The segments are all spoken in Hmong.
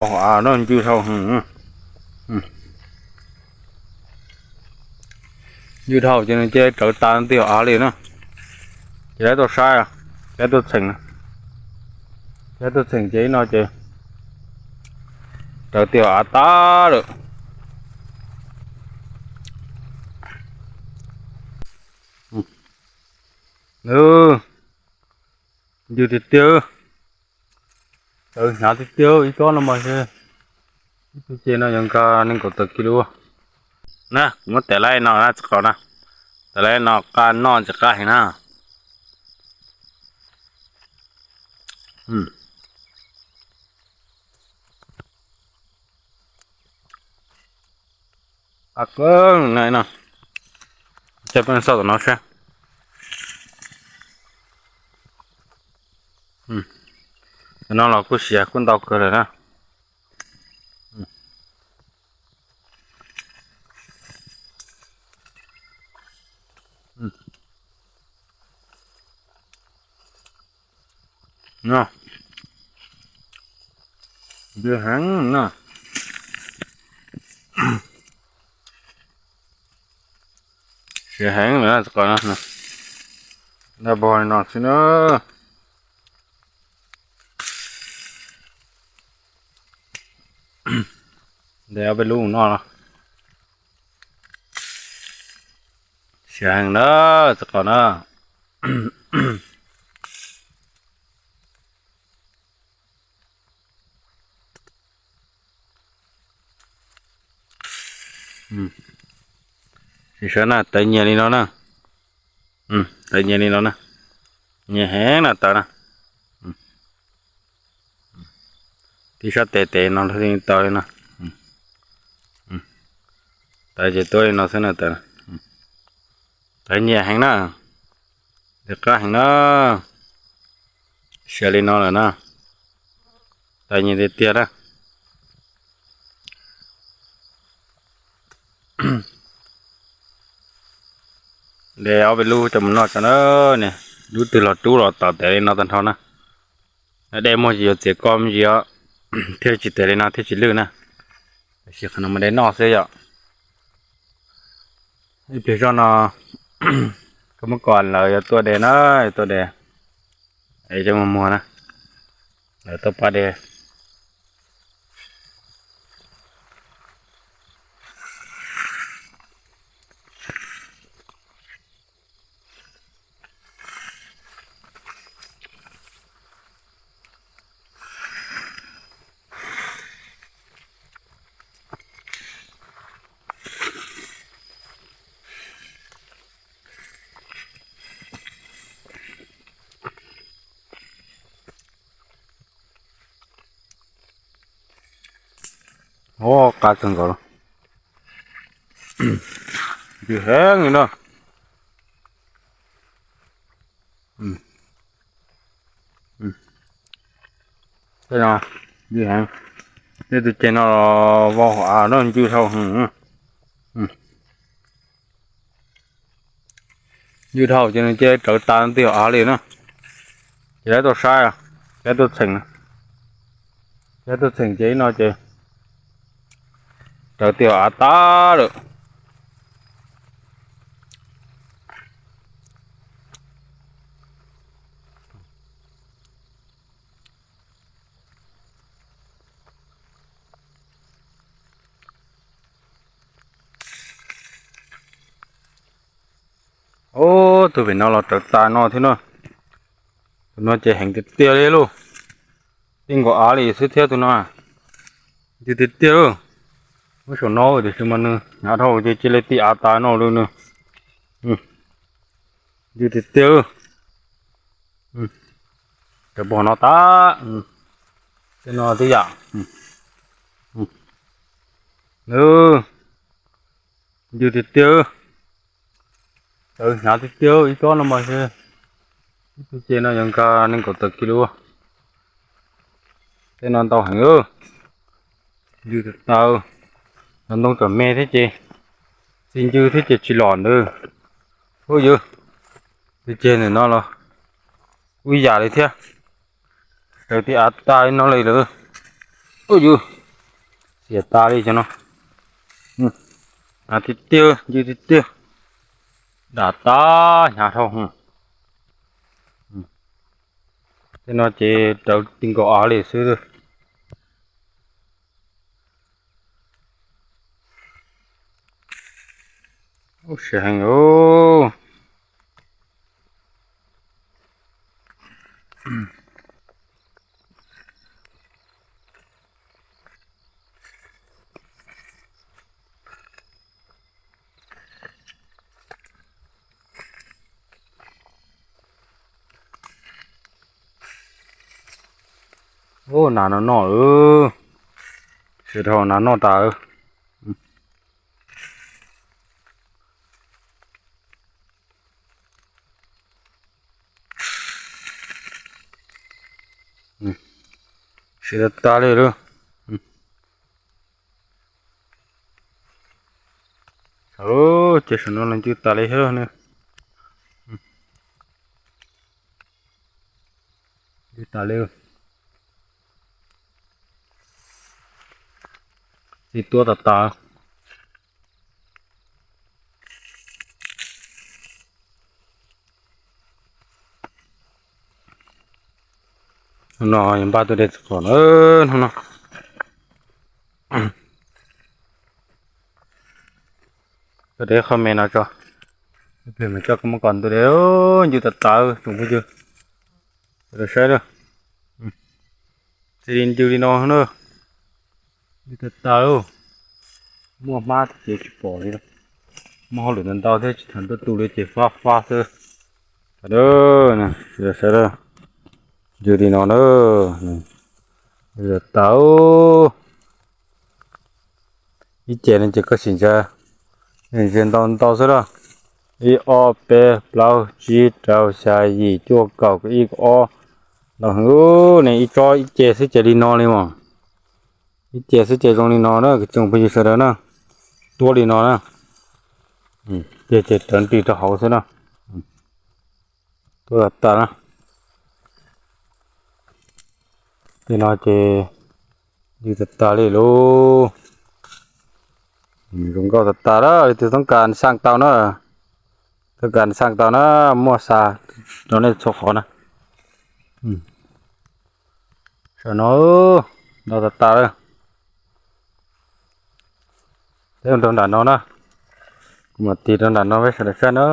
Av no ncw dhau, ncw dhau ces nws cia li rawv tas ntij av li na. Ces lawv tuaj saib, lawv tuaj txheem, lawv tuaj txheem ces ib no ces rawv ntij av tas lawm. Ncw tiag tiag, tawv hnyav tiag tiag, ib tsob no mas ib tug ce no yuav nkag nees nkaum tawm kis lus. Na kuv muab tais laib no na txiv qos na, tais laib no qab noj ntsis qab heev na. Qab kawg na no. Ces peb xauj tom no seb. Tam no los kuj siav kuj ntau kawg lawm na. Ntxim heev na. Siav heev lawm txiv qos na. Ntaj npog li no xwb na. Ntes ob peb lub mus noj los. Siav heev na txiv qos na. Sim saib na, tawv nyias li no na. Tawv nyias li no na. Nyias heev na tawv na. Tib sab tes tes no tawv li no. Tawv ces tuab li no xwb na tawv. Tawv nyias heev na. Ntxim qab heev na. Siav li no lawm na. Tawv nyias tiag tiag na. De ob peb lub coj mus noj tso na. Lub twg los rub los tom tes li no tag nrho na. De muag ces yuav txiav koj me ntsis os, thiaj tsis tes li no thiaj tsis lwj na. Tab sis qhov no mas de noj xwb yom. Ib pliag zoj no koj muab kom lawv yuav tuaj de na, yuav tuaj de es coj mus muag na, lawv tuaj pab de. Qab kawg nkaus los. Ntxim heev li no. Tej no ntxim heev. Tej tus ceg no vau hauv av no ncw dhau. Ncw dhau ces nws cia li rawv tas ntij av li na. Ces lawv tuaj saib, lawv tuaj txheem, lawv tuaj txheem ces ib no ces rawv ntij av tas lawm. Ub, tus pem no los rawv tas no thiab na. Tus no ces heev tiag tiag li lauj. Tij nkaus av li xwb thiab tus no. Ntxim tiag tiag lauj. Muab saum no tiam sis mas nws hnyav dhau ces cia li tij av tas no lawm nws. Ntxim tiag tiag. Cov pog no tas. Tej no tib yam. Ntxim tiag tiag. Tawv hnyav tiag tiag, ib tsob no mas ib tug ceg no yuav nkag nees nkaum tawm kis lus. Tej no ntau heev. Ntxim tas tas. Cov ntoo tseem me thiab ces txi ncw thiab ces tsis lom ntawd. Ub ywg, tus ceg ntawm no los ub yam li thiab. Raws tij av tas li no li lawm. Ua yus, xiam tas li cov no. Hnav tiag tiag, ncw tiag tiag. Dam tas hnyav dhau hwv. Tej no ces rawv ti nkaus av li xwb. Ub, siav heev os. Ub, nas no noj, sawv daws, nas noj tas. Siav tas tas li lawm. Ces saum no los ncw tas li thiab ne. Ncw tas li. Txiv tuab tas tas. No yog npaj tus dej txiv qaum na, hnub no. Tus dej qhov me no tso, plig mus coj koj muab kom ntug dej, ncw tas tas tsoom phooj ywg. Sawv daws saib na, txiv li ncw li no na, ncw tas tas. Muaj hmab ces tsis pom li, muaj hauj lwm ntau ntau thiab tsis tau tuaj tu li ces fab fab xwb. Sawv daws saib, ncw li no na, tas tas. Ib ce no ces koj sim ntsia, ntsia ntau ntau xwb na. Ib ob peb plaub tsib rau xya yim cuaj kaum ib ob. Los ne, ib tsob ib ce xwb ces li no li mas. Ib ce xwb ces zoo li no na, kwv tsoom phooj ywg sawv daws na. Tuab li no na. Ces ces rawv nrig rau hauv xwb na. Tuab tas tas na. Tej no ces ncw tas tas li lauj. Zoo nkauj tas tas na, leej twg toob kas xaj tau na. Toob kas xaj tau na, muaj xa rau nej txhua qhov na. Saum no ntau tas tas lawm. Teb rau nram no na. Kuv mam tig rau nram no peb sawv daws saib na.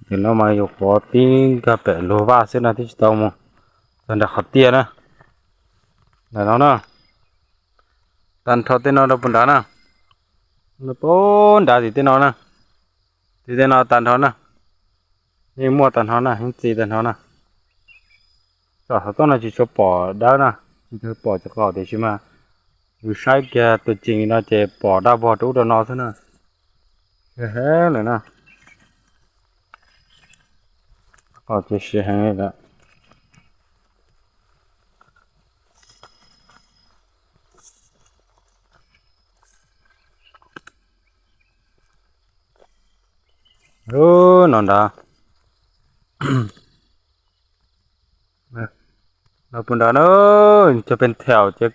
Nim no mas yus qhuav pib nkag pem luag vaj xwb no twb tsis tau mus txog nram qhov tiaj na. Nram no na. Tag nrho tej no rau puag nrad na. Puag nrad tim tej no na. Tim tej no tag nrho na. Yeej muaj tag nrho na, yeej txi tag nrho na. Tsom xov tooj no tsis tshua pom dawb na, tsis tshua pom txiv qaum tiam sis mas yus saib kiag tus cees li no ces pom daj vog rau ub rau no xwb na. Heev lawm na. Qaum ces siav heev li lawm. No nrad, no puag nrad na, cog pes thaum ces,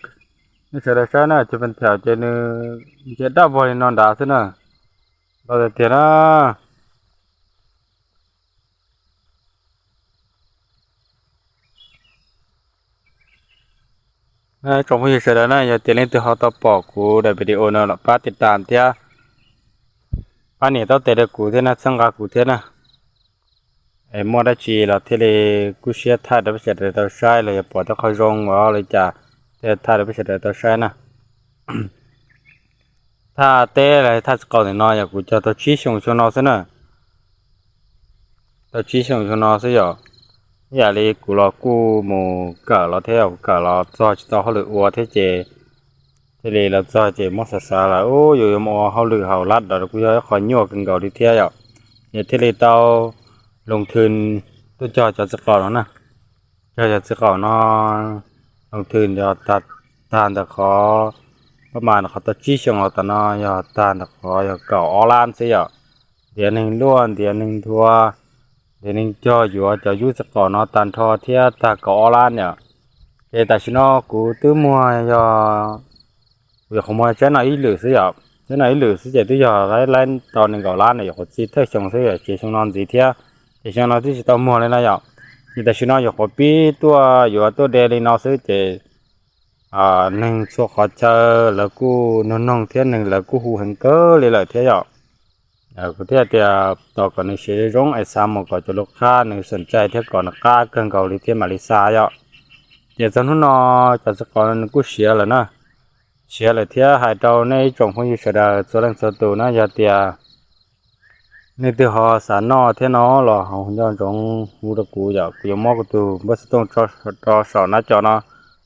nej sawv daws saib na, cog pes thaum ces nws nce daj vog li no nrad xwb na. Los tiag tiag na. Tsoom phooj ywg sawv daws na, yog tias leej twg ho tau pom kuv daim video no los pab tiv tam thiab pab nias taub tes rau kuv thiab na, txhawb nqa kuv thiab na. Es muaj dab tsi los thiaj li kub siab thaij rau peb sawv daws tau saib, los yog pom tej qhov zoo os li cas thiaj thaij rau peb sawv daws tau saib na. Thaj teb los thaj txiv qaum ntawm no yog kuv cog tau tsib xyoo xyoo no xwb na. Tau tsib xyoo xyoo no xwb yom. Ib yam li kuv los kuj mus kawm los thiab, kuv kawm los txog tsis tau hauj lwm ua thiab ces thiaj li los txog ces muab xav xav lawm, ub, yus yuav mus ua hauj lwm haus lab dov kuj yog ib qho nyuaj kawg nkaus li thiab yom. Ces thiaj li tau loos thwm tuaj cog cov txiv qaum no na. Cog cov txiv qaum no loos thwm yog tag ntawm qhov, pab mas qhov tau tsib xyoo los tas no yog tag ntawm qhov yog kaum ob lab xwb yom. Ntiav neeg luaj, ntiav neeg nthua, ntiav neeg cog yuav cov yub txiv qaum no tag nrho thiab tag kaum ob lab yom. Ces tam sim no kuv twb muag yog, kuv nyuam qhuav muag tsab no ib lwm xwb yom, tsab no ib lwm xwb ces twb yog laib laib tau nees nkaum lab na, nyuam qhuav txi thawj xyoo xwb yom, tsis xyoo no ntxiv thiab, ces xyoo no twb tsis tau muag li no yom. Ces tam sim no nyuam qhuav pib tuaj yuav tuaj de li no xwb ces neeg txhua qhov chaw lawv kuj nug noog thiab neeg lawv kuj hu heev kawg li lawm thiab yom. Kuv thiaj tias tos kom nws siav zoo es xa mus kom cov lus qab nws xom tsaig thiab kom nws qab kawg nkaus li thiab mam li xa yom. Ces txog hnub no cov txiv qaub nws kuj siav lawm na, siav lawm thiab hais rau nej ib tsoom phooj ywg sawv daws txhua leej txhua tus na, yog tias nej twg ho xav noj thiab no los ho nco ntsoov hu rau kuv yom, kuv yuav muab kuv tus npawb xov tooj rau saum nab co no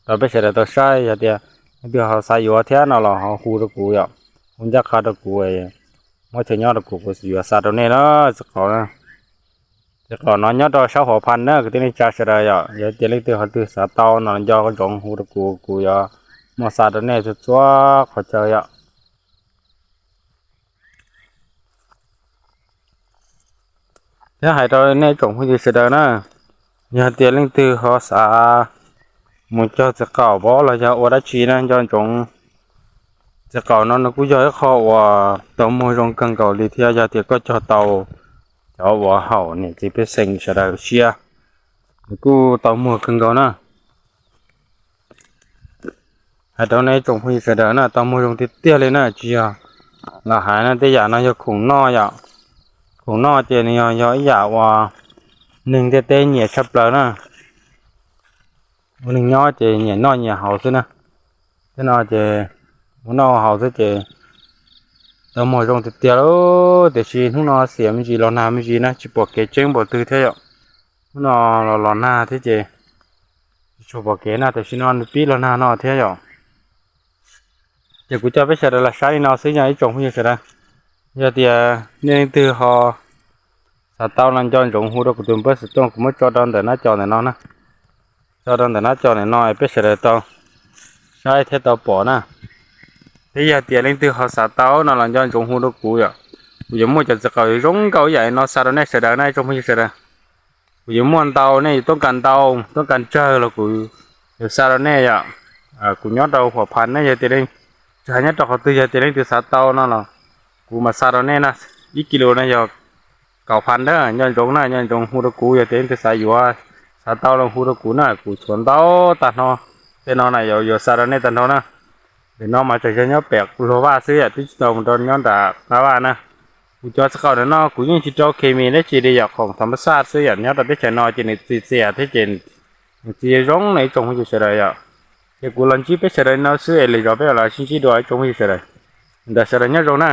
rau peb sawv daws tau saib. Yog tias nej twg ho xav yuav thiab no los ho hu rau kuv yom, hu ncaj qha rau kuv, muab chaw nyob rau kuv, kuv yuav xa rau nej na. Txiv qaub, txiv qaub no nyob rau sab Huam Phas na kwv tij neej tsa sawv daws yom. Yog tias leej twg ho twg xav tau no nco ntsoov hu rau kuv, kuv yuav muab xa rau nej txhua txhua qhov chaw yom. Thiab hais rau nej tsoom phooj ywg sawv daws na, yog tias leej twg ho xav mus cog txiv qaub pov los yog ua dab tsi na nco ntsoov, txiv qaub no nws kuj yog ib qho uas tau muag zoo kawg nkaus li thiab. Yog tias koj cog tau cov uas haum niam txiv pej xeem sawv daws siab, nws kuj tau muag kawg nkaus na. Hais rau nej tsoom phooj ywg sawv daws na, tau muag zoo tiag tiag li na, tsis yog los hais na, tej yam no yog khoom noj yom. Khoom noj ces nws yog yog ib yam uas neeg ntiaj teb nyiam tshaj plaws na. Ua neeg nyob ces nyiam noj nyiam haus xwb na. Tej no ces ua noj haus xwb ces tau muag zoo tiag tiag lauj. Tiam sis hnub no xiam me ntsis los nag me ntsis na, tsis pom kev tseeb npaum twg thiab yom. Hnub no los los nag thiab ces tsis tshua pom kev na, tam sim no nws pib los nag no thiab yom. Ces kuv coj peb sawv daws los saib li no xwb yog ib tsoom phooj ywg sawv daws. Yog tias nej leej twg ho xav tau no nco ntsoov hu rau kuv tus npawb xov tooj kuv muab tso rau ntawm nab co ntawm no na. Tso rau ntawm nab co ntawm no peb sawv daws tau saib thiab tau pom na. Thiab yog tias leej twg ho xav tau no los nco ntsoov hu rau kuv yom. Kuv yuav muaj cov txiv qaub zoo nkauj ib yam no xa rau nej sawv daws na ib tsoom phooj ywg sawv daws. Kuv yuav muaj ntau, nej yuav toob kas ntau toob kas tsawg los kuv yuav xa rau nej yom. Kuv nyob rau Huam Phas ne, yog tias leej, tsis hais nyob rau qhov twg, yog tias leej twg xav tau no los kuv mam xa rau nej na. Ib kis lus no yog kaum phav ntawd, nco ntsoov na, nco ntsoov hu rau kuv, yog tias leej twg xav yuav, xav tau los hu rau kuv na, kuv tshuav ntau tag nrho. Tej no na yuav xa rau nej tag nrho na. Nim no mas tseem yog nyob pem luag vaj xwb yom, twb tsis tau mus rau nyob nram qab vaj na. Kuv cov txiv qaub ntawm no kuv yeej tsis rau khes mis dab tsi li yom, khoom thaum npaj xaj xwb yom, nyob rau teb chaws no ces nws txi txias thiab ces nws txi zoo na ib tsoom phooj ywg sawv daws yom. Ces kuv los ntsib peb sawv daws no xwb es lwm zaus peb mam los sib ntsib dua ib tsoom phooj ywg sawv daws. Ntawm sawv daws nyob zoo na.